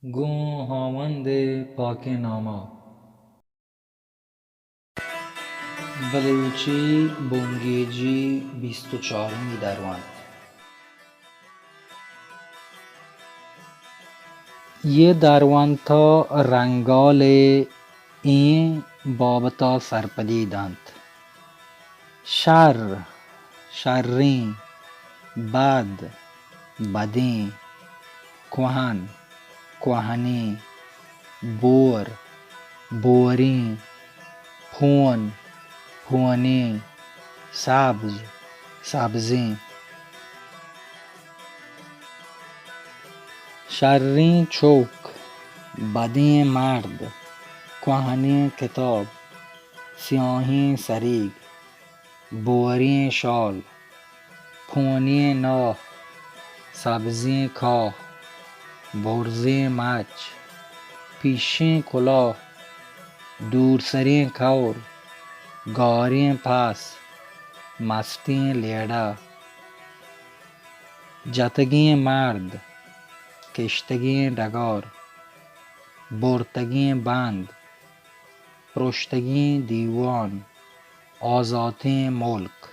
گوں ہاوند ءِ پاکیں نام ءَ۔ بلوچی بنگیجی بیست ءُ چارمی درونت۔ اے درونت ءَ رنگال ءِ ایں بابت ءَ سرپدی دنت۔ شر، شریں، بد، بدیں، کوہن، کوہنیں، بور، بوریں، پون، پونیں، سبز، سبزیں۔ شریں چک، بدیں مرد، کوہنیں کتاب، سیاہیں سریگ، بوریں شال، پونیں ناہ، سبزیں کاہ، برزیں مچ، پیشیں کلاہ، دورسریں کئور، گاریں پس، مستیں لیڑہ۔ جتگیں مرد، کشتگیں ڈگار، برتگیں بند، پرشتگیں دیوان، آزاتیں ملک۔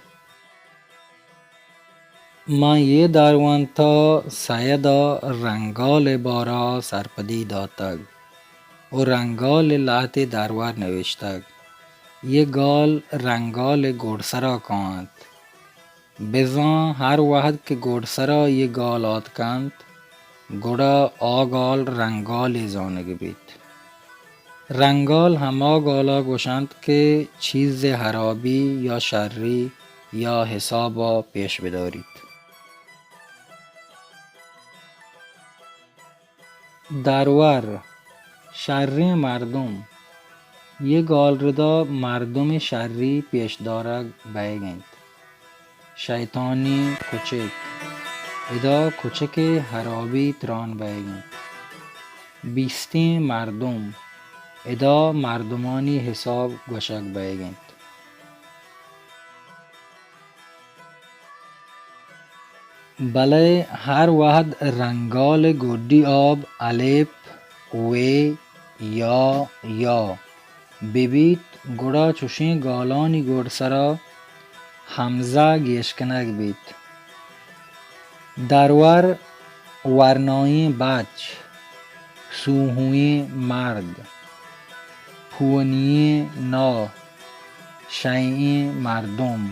من اے درونت ءَ سید ءَ رنگال ءِ بارہ ءَ سرپدی داتگ ءُ رنگال ءِ لہتے درور نوشتگ۔ اے گال رنگال ءِ گڈسر ءَ کاینت۔ بزاں ہر وہد کہ گڈسر ءَ اے گال آتک کنت، گڑا آ گال رنگالے زانگ بیت۔ رنگال ہما گال ءَ گوش انت کہ چیزے ہرابی یا شری یا حساب ءَ پیش بداریت۔ درور، شریں مردم۔ اے گالرد ءَ مردمے شری پیش دارگ بئیگ انت۔ شیطانیں کچک، ادا کچکے ہرابی تران بئیگ انت۔ بیستیں مردم، ادا مردمانی حساب گوشگ بئیگ انت۔ بلئے ہر وہد رنگال ءِ گڈی آب الپ، وے، یا، یا بہ بیت، گڑا چشیں گالانی گڈسر ءَ ہمزہ گیش کنگ بیت۔ درور، ورنائیں بچ، سوہوئیں مرد، پونییں ناہ، شیئیں مردم۔